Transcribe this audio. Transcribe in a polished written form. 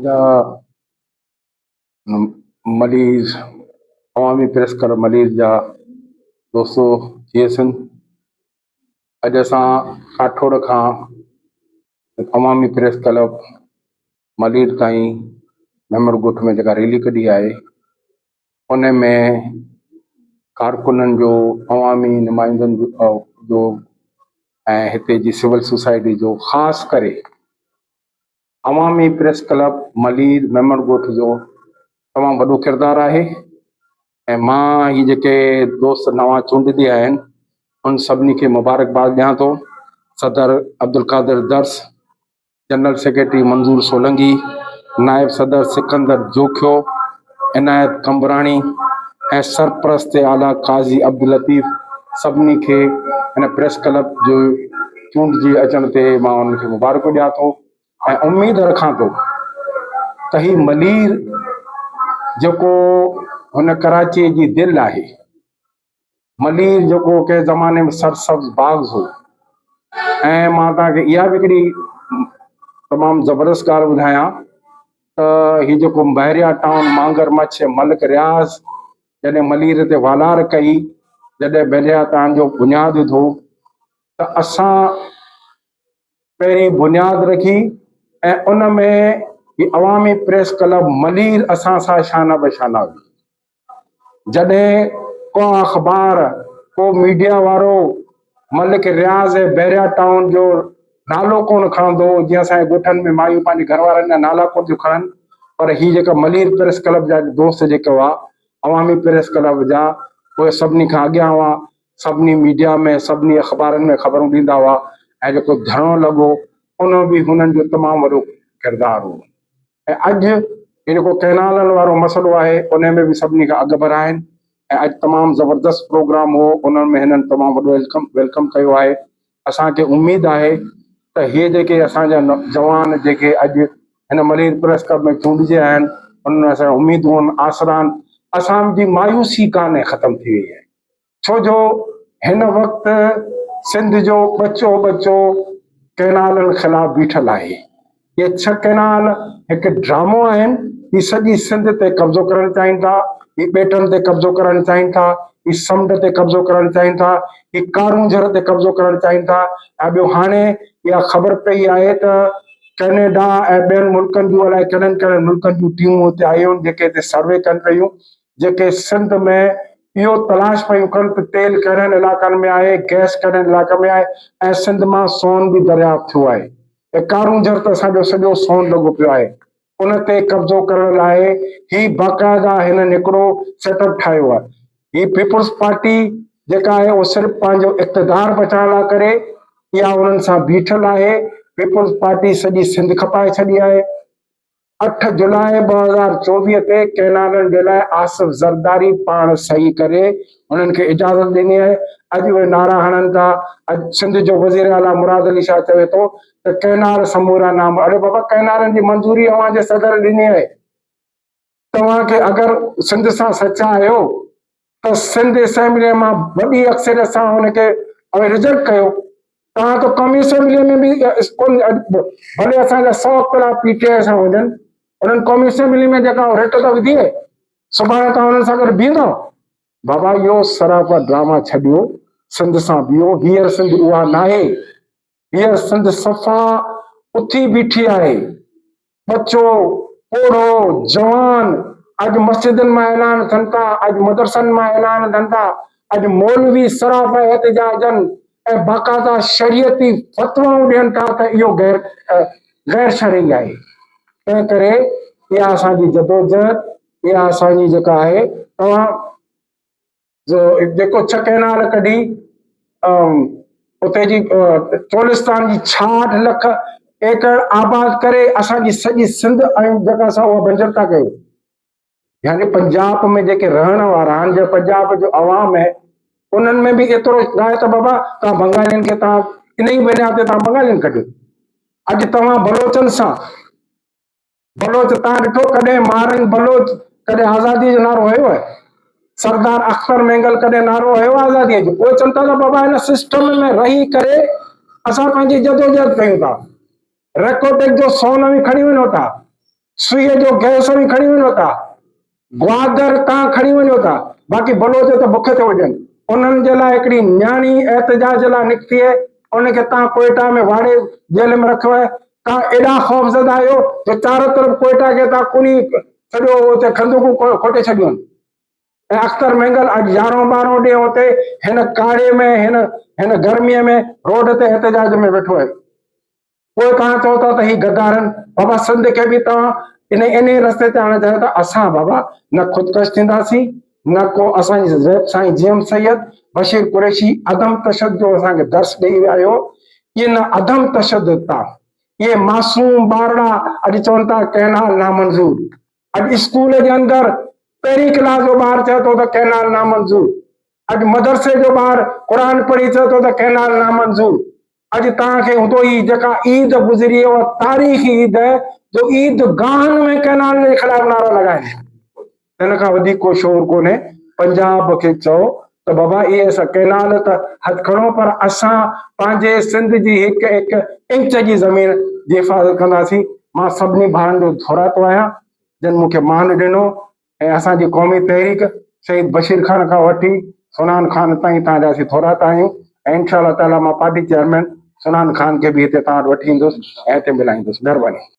جا ملير عوامي press club Malir جا دوستو جيئي سنڌ اڄ اسان ڪاٺوڙ کان عوامي پريس ڪلب ملير تائين ميمڻ ڳوٺ ۾ جيڪا ريلي ڪڍي آهي ان ۾ ڪارڪنن جو عوامي نمائندن جو ۽ هتي جي سول سوسائٽي جو خاص ڪري عوامي پريس ڪلب ملير ميمڻ ڳوٺ جو تمام وڏو ڪردار آهي ۽ مان هي جيڪي دوست نوان چونڊجي آيا آهن ان سڀني کي مبارڪباد ڏيان ٿو صدر عبدالقادر درس، جنرل سيڪريٽري منظور سولنگي، نائب صدر سڪندر جوکيو، عنايت قمبراڻي ۽ سرپرست اعليٰ قاضي عبداللطيف سڀني کي هن پريس ڪلب جو چونڊجي اچڻ تي مان انهن کي مبارڪون ڏيان ٿو ۽ اميد رکان ٿو ته هي ملير جيڪو هن ڪراچيء جي دل آهي، ملير جيڪو ڪنهن زماني ۾ سرسبز باغ هو ۽ مان توهان کي اها به هڪڙي تمام زبردست ڳالهه ٻڌايان ته هي جيڪو بحريا ٽائون مانگر مڇ ملڪ رياض جڏهن ملير تي والار ڪئي، جڏهن بحريا ٽائون جو بنياد وڌو ته اسان پهرين بنياد رکي ۽ ان ۾ هي عوامي پريس ڪلب ملير اسان سان شانه بشانه هئي. جڏهن ڪو اخبار ڪو ميڊيا وارو ملڪ رياض ۽ بحريا ٽائون جو نالو ڪونه کڻندو هو، جيئن اسان جي ڳوٺن ۾ مايون پنهنجي گهر وارن جا نالا ڪونه ٿيون کڻن، پر هي جيڪا ملير پريس ڪلب جا دوست جيڪي هئا عوامي پريس ڪلب جا اهي سڀني کان اڳيان هئا. سڀني ميڊيا ۾ سڀني اخبارن ۾ خبرون ڏيندا هئا ۽ جيڪو ڌرڻو لڳو ان ۾ به هنن جو تمام وڏو ڪردار هو ۽ اڄ هي جيڪو ڪئنالن وارو مسئلو آهي ان ۾ به سڀني کان اڳڀرا آهن ۽ اڄ تمام زبردست پروگرام هو ان ۾ هنن تمام وڏو welcome welcome ڪيو آهي اسان کي اميد آهي ته هي جيڪي اسان جا جوان جيڪي اڄ هن ملير پريس ڪلب ۾ چونڊجي آيا آهن انهن ۾ اسان اميدون آسرا آهن اسان جي مايوسي ڪانهي ختم ٿي وئي آهي ڇو جو هن وقت سنڌ جو ٻچو ٻچو ڪئنالن خلاف بيٺل آهي. اهي ڇهه ڪئنال هڪ ڊرامو آهن، هي سڄي سنڌ تي قبضو ڪرڻ چاهين ٿا، هي ٻيٽن تي قبضو ڪرڻ چاهين ٿا، هي سمنڊ تي قبضو ڪرڻ چاهين ٿا، هي ڪارونجهر تي قبضو ڪرڻ چاهين ٿا ۽ ٻيو هاڻي اها خبر پئي آهي ته ڪئنيڊا ۽ ٻين ملڪن جون الائي ڪهڙن ڪهڙن ملڪن جون ٽيمون هتي آيون آهن جيڪي هتي سروي ڪن پيون جيڪي سنڌ ۾ اهو تلاش پيون ڪن ته تيل ڪهڙن علائقن ۾ آهي، گئس ڪهڙن علائقن ۾ آهي ۽ سنڌ مان سون به دريافت ٿيو آهي ۽ ڪارونجهر ته اسان جو سڄو سون لڳو پيو آهي ان تي قبضو ڪرڻ لاء هي باقاعده هنن هڪڙو سيٽ اپ ٺاهيو آهي. هي پيپلز پارٽي جيڪا آهي اهو صرف پنهنجو اقتدار بچائڻ لاء ڪري اها انهن سان بيٺل آهي، پيپلز پارٽي سڄي سنڌ کپائي ڇڏي آهي. 8 جولاء 2024 تي ڪئنالن جي لاء آصف زرداري پاڻ صحيح ڪري انهن کي اجازت ڏني آهي، اڄ اهي نعرا هڻن ٿا، اڄ سنڌ جو وزير اعليٰ مراد علي شاهه چوي ٿو ته ڪئنال سمورا نام اڙي بابا ڪئنالن جي منظوري اوهان جي صدر ڏني آهي، توهان کي اگر سنڌ سان سچا آهيو ته سنڌ اسيمبليء مان وڏي اڪثريت سان ان کي اوهين ريجيڪٽ ڪيو. توهان ته قومي اسيمبليء ۾ به ڪونه ڀلي اسان جا سو اختلاف پي ٽي آء سان هجن، انهن قومي اسيمبلي ۾ جيڪا رٽ ته وڌي آهي، سڀاڻي توهان انهن سان گڏ بيهندؤ؟ بابا اهو سراپا ڊراما ڇڏيو، سنڌ سان بيهو، هينئر سنڌ اها ناهي. هينئر سنڌ صفا اٿي بيٺي آهي. ٻچو، پوڙهو، جوان اڄ مسجدن مان اعلان ٿين ٿا، اڄ مدرسن مان اعلان ٿين ٿا، اڄ مولوي صرافه احتجاجن ۽ باقاعده شريعتي فتوائون ڏين ٿا ته اهو غير غير شرعي آهي. تنهن ڪري اها اسان جي جدوجهد، اها اسان جي جيڪا آهي توهان جيڪو ڇهه ڪئنال ڪڍي اتي جي چولستان جي 66 لک ايڪڙ آباد ڪري اسان جي سڄي سنڌ ۽ جيڪا اسان اها بنجر ٿا ڪيون يعني پنجاب ۾ جيڪي رهڻ وارا آهن جو پنجاب جو عوام آهي انهن ۾ به ايترو ناهي ته بابا توهان بنگالين کي توهان ان ئي بنياد تي توهان بنگالين ڪڍيو اڄ توهان بلوچن سان بلوچ تان ڏٺو ڪڏهن مارنگ بلوچ ڪڏهن آزادي جو نعرو هنيو آهي سردار اختر مينگل ڪڏهن نعرو هنيو آهي آزادي جو اهي چون ٿا ته بابا هن سسٽم ۾ رهي ڪري اسان پنهنجي جدوجهد ڪيون ٿا ريڪوڊڪ جو سون اوهين کڻي وڃو ٿا سوئيء جو گئس به کڻي وڃو ٿا، گوادر تان کڻي وڃو ٿا، باقي بلوچ ته بک تي هجن، انهن جي لاء هڪڙي نياڻي احتجاج لاء نڪتي آهي، ان کي تان ڪوئيٽا ۾ واڙي جيل ۾ رکيو آهي، تان ايڏا خوفزده آهيو جو چارو طرف ڪوئيٽا کي تان ڪني سڄو اتي خندقون کوٽي ڇڏيون آهن. ۽ اختر مينگل اڄ يارهون ٻارهون ڏينهن اتي هن ڪاڙهي ۾ هن هن گرميء ۾ روڊ تي احتجاج ۾ ويٺو آهي. پوء توهان چئو ٿا ته هي غدار آهن. بابا سنڌ کي به توهان ان انهي رستي تي آڻڻ چاهيو ٿا. اسان بابا نه خودڪش ٿينداسين نه ڪو اسان جي زيب سائين جي ايم سيد، بشير قريشي عدم تشدد جو اسان کي درس ڏئي ويا آهيو. ان عدم تشدد تان اهي معصوم ٻارڙا اڄ چون ٿا ڪئنال نامنظور. اڄ اسڪول جي اندر پهرين ڪلاس جو ٻار چئي ٿو ته ڪئنال نامنظور. اڄ مدرسي جو ٻار قرآن پڙهي چئي ٿو ته ڪئنال نامنظور. اڄ توهان کي هوندو هي جيڪا عيد گذري اها تاريخي عيد جو عيد گاهن ۾ ڪئنال جي خلاف نعرا لڳائن. ان کان وڌيڪ ڪو شعور ڪونهي. پنجاب کي چئو ته بابا اهي اسان ڪئنال ته هٿ کڻو پر اسان پنهنجي سنڌ جي هڪ هڪ انچ جي زمين جي حفاظت ڪنداسين. مان سڀني ڀائرن جو ٿورائتو آهيان جن مون کي مان ڏنو ۽ اسان جي قومي تحريڪ شهيد بشير خان کان وٺي سنان خان تائين توهان جا اسين ٿورائتا آهيون ۽ انشاء الله تعاليٰ مان پارٽي چيئرمين سنان خان کي به هتي توهان وٽ وٺي ايندس ۽ هتي ملائيندس. مهرباني.